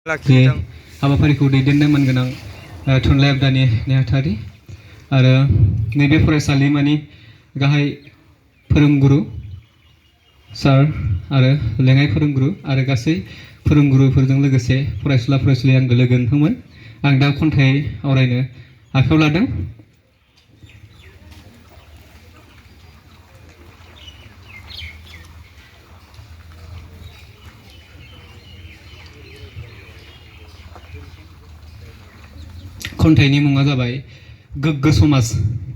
जे हाबाफारिखौ दैदेननो मोनगोनां थुनलाइ आफादनि नेहाथारि आरो नैबे फरायसालिमानि गाहाय फोरोंगुरु सार आरो लेङाइ फोरोंगुरु आरो गासै फोरोंगुरुफोरजों लोगोसे फरायसुला फरायसुलि आंबो लोगो मोनदोंमोन। आं दा खन्थाइ आवरायनो आखायाव लादों। खन्थाइनि मुङा जाबाय गोग्गो समाज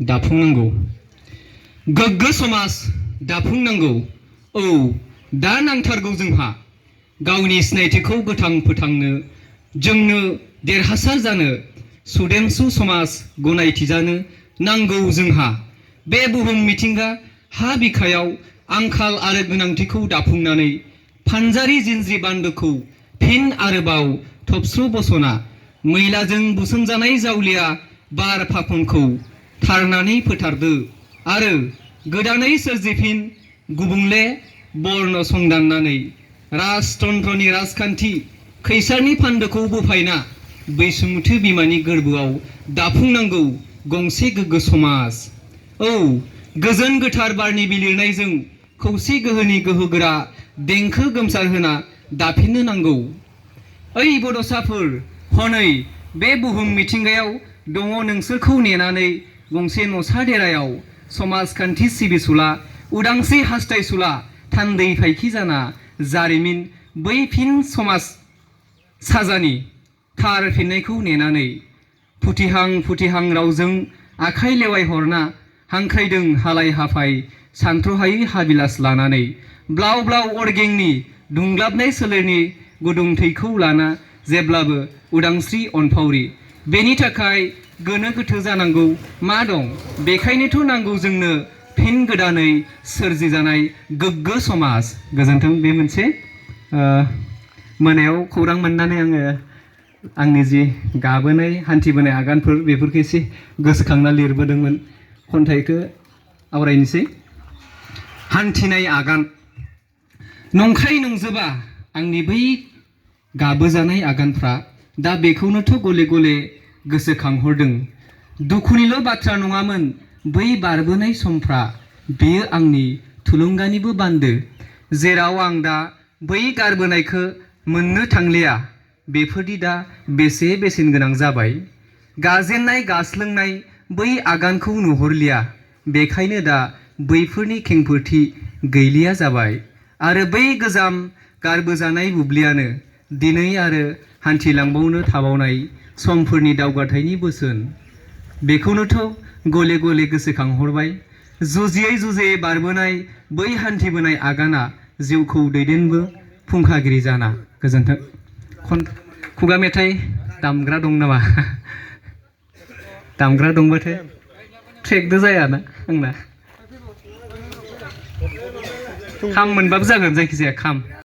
दाफुंनांगौ। गोग्गो समाज दाफुंनांगौ, औ दा नांथारगौ जोंहा गावनि सिनायथिखौ गोथां फोथांनो, जोंनो देरहासार जानो, सुदेमसु समाज गनायथि जानो नांगौ जोंहा। बे बुहुम मिथिंगा हा बिखायाव आंखाल आरो गोनांथिखौ दाफुंनानै फानजारि जिनज्रि बान्दोखौ फिन आरोबाव थबस्र' बसना मैलाजों बुसोमजानाय जावलिया बार फाखनखौ थारनानै फोथारदो आरो गोदानै सोरजिफिन गुबुंले बर्ण संदाननानै राजतन्त्रनि राजखान्थि खैसारनि फान्दोखौ बोफायना बैसोमुथि बिमानि गोरबोआव दाफुंनांगौ गंसे गोग्गो समाज। औ गोजोन गोथार बारनि बिलिरनायजों खौसे गोहोनि गोहोगोरा देंखो गोमसार होना दाफिननो नांगौ। ओइ बड'साफोर, हनै बे बुहुम मिथिंगायाव दङ नोंसोरखौ नेनानै गंसे न'सा देरायाव समाजखान्थि सिबिसुला उदांस्रि हास्थायसुला थान्दै फायखि जाना जारिमिन बै फिन समाज साजानि थार फिननायखौ नेनानै फुथिहां रावजों आखाइ लेवाय हरना हांख्रायदों हालाय हाफाय सानथ्र'हायै हाबिलास लानानै ब्लाव ब्लाव अरगेंनि दुंग्लाबनाय सोलेरनि गुदुं थैखौ लाना जेब्लाबो उदांस्रि अनफावरि। बेनि थाखाय गोनो गोथो जानांगौ मा दं? बेखायनोथ' नांगौ जोंनो फिन गोदानै सोरजिजानाय गोग्गो समाज। गोजोन्थों। बे मोनसे मोनायाव खौरां मोननानै आङो आंनि जि गाबोनाय हान्थिबोनाय आगानफोर बेफोरखौ एसे गोसोखांना लिरबोदोंमोन। खन्थाइखौ आवरायनोसै। हान्थिनाय आगान। नंखाय नंजोबा आंनि बै गाबोजानाय आगानफ्रा, दा बेखौनोथ' गले गले गोसोखांहरदों। दुखुनिल' बाथ्रा नङामोन बै बारबोनाय समफ्रा, बेयो आंनि थुलुंगानिबो बान्दो। जेराव आं दा बै गारबोनायखौ मोननो थांलिया, बेफोरदि दा बेसे बेसेन गोनां जाबाय। गाजेननाय गास्लोंनाय बै आगानखौ नुहरलिया, बेखायनो दा बैफोरनि खेंफोरथि गैलिया जाबाय। आरो बै गोजाम गारबोजानाय बुब्लियानो दिनै आरो हान्थिलांबावनो थाबावनाय समफोरनि दावगाथायनि बोसोन। बेखौनोथ' गले गले गोसोखांहरबाय। जुजियै जुजियै बारबोनाय बै हान्थिबोनाय आगाना जिउखौ दैदेनबो फुंखागिरि जाना। गोजोन्थों। खुगा मेथाइ दामग्रा दं नामा? दामग्रा दंबाथाय ट्रेकबो जायाना आंना। खाम मोनबाबो जागोन, जायखिजाया खाम।